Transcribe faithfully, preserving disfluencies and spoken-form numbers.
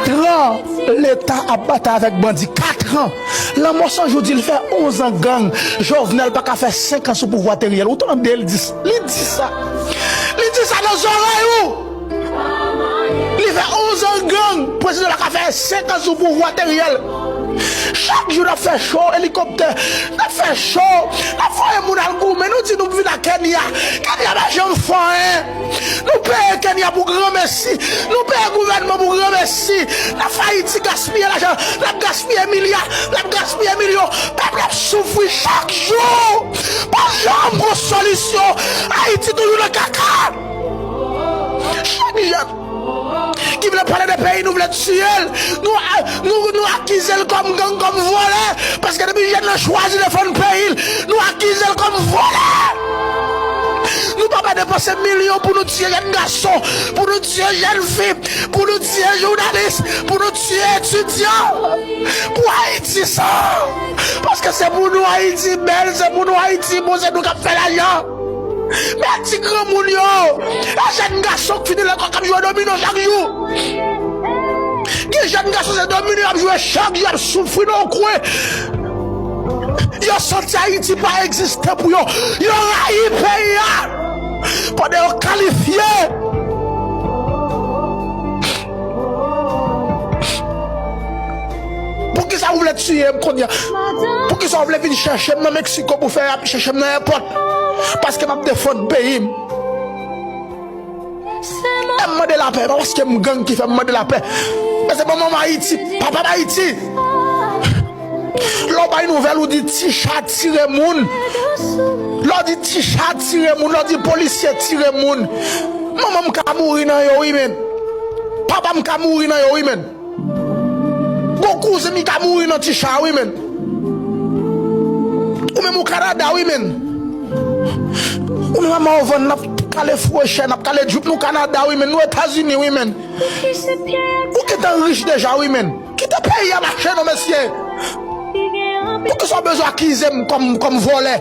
Katran Leta ap batay avèk bandi. Katran! Lanmò San Jou di l fè onz an gang. Jovenel pa ka fè senk an sou pouvwa Teriel. Ou tande l di s-, li di sa. Li di sa nan zòrèy ou. Li fè onz an gang. Prezidan la ka fè senk an sou pouvwa Teriel. Chak jou n ap fè cho, elikoptè. N ap fè cho. N ap voye moun al goumen. Nou di nou vin a Kenya. Kenya pa janm fè anyen. Nou peye Kenya pou granmesi. Nou peye gouvènman pou granmesi. N ap fè Ayiti gaspiye lajan. N ap gaspiye milya. N ap gaspiye milyon. Pèp la ap soufri chak jou. Pa janm gon solisyon. Ayiti toujou nan kaka. Chak jèn ki vle pale de peyi, nou vle tiye l. Nou, nou, nou akize l kòm gang, kòm vòlè. Paske depi jèn nan chwazi defann peyi l, nou akize l kòm vòlè. Nou pa pa depanse milyon pou nou tiye jèn gason, pou nou tiye jèn fi, pou nou tiye jounalis, pou nou tiye etidyan. Pou Ayiti sa. Paske se pou nou Ayiti bèl, se pou nou Ayiti bon, se nou k ap fè lajan. Men ti granmoun yo, e jèn gason k fini lekòl k ap jwe domino chak jou. Gen jèn gason se domino y ap jwe chak jou, y ap soufri nan yon kwen. Yo santi Ayiti pa egziste pou yo. Yo rayi peyi a. Pandan yo kalifye. Poukisa ou vle tiye m kounye a? Poukisa ou vle vin chèche m nan Meksiko pou fè ap chèche m nan èpòt? Paske m ap defann peyi m. E m mande lapè, pa paske m gang ki fè m mande lapè. Men se manman m Ayiti, papa m Ayiti. Lè w bay nouvèl, ou di ti cha tire moun. Lè w di ti cha tire moun, lè w di polisye tire moun. Manman m ka mouri nan yo, wi, men. Papa m ka mouri nan yo, wi, men. Gon kouzen m ka mouri nan ti cha, wi, men. Ou menm ou Kanada, wi, men. Ou menm manman w vann, n ap kale fouechè, n ap kale djouk, nou Kanada, wi, men. Nou Etazini, wi, men. Ou gentan rich deja, wi, men. Kite peyi a mache, non, mesye. Poukisa w bezwen akize m kòm, kòm vòlè?